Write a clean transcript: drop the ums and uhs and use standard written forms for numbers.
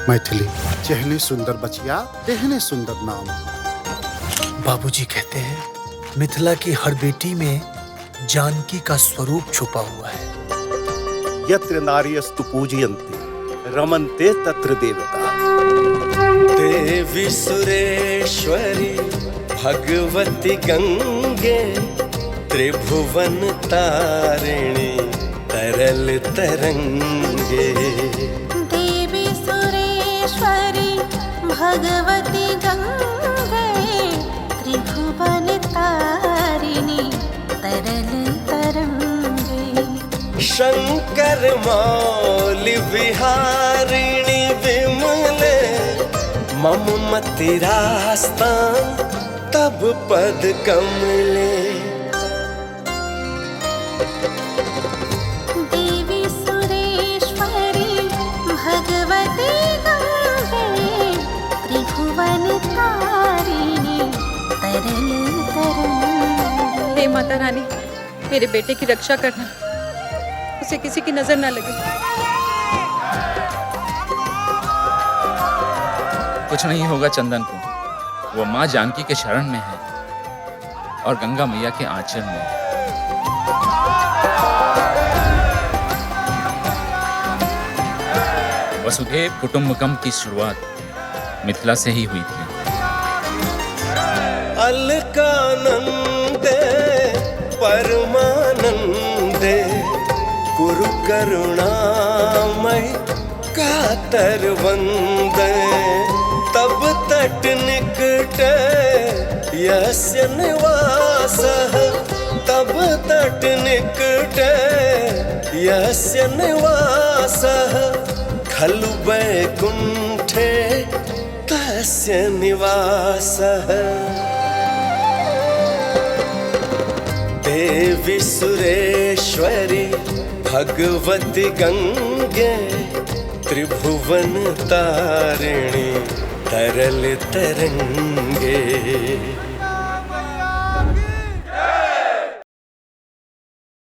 मैथिली। जेहने सुंदर बचिया तेहने सुंदर नाम। बाबूजी कहते हैं मिथिला की हर बेटी में जानकी का स्वरूप छुपा हुआ है। यत्र नार्यस्तु पूजयन्ते रमन्ते तत्र देवता। देवी सुरेश्वरी भगवती गंगे त्रिभुवन तारिणी तरल तरंगे। देवी सुरेश्वरी भगवती गंगे त्रिभुवन तारिणी तरल तरंगे। शंकर मौलि विहारिणी विमले मम मतिरास्तां तब पद कमले। देवी सुरेश्वरी भगवती गंगे त्रिभुवन तारिणी तरल तरंगे। हे माता रानी, मेरे बेटे की रक्षा करना, उसे किसी की नजर ना लगे। कुछ नहीं होगा चंदन को, वो माँ जानकी के शरण में है और गंगा मैया के आंचल में। वसुधैव कुटुंबकम की शुरुआत मिथिला से ही हुई थी। अलकानंदे परमानंदे कुरु करुणामय कातर वंदे। तब तट निकट यस्य निवासः तब तट निकट यस्य निवासः खलु वैकुंठे तस्य निवासः। देवी सुरेश्वरी भगवती गंगे त्रिभुवन तारिणी तरल तरंगे।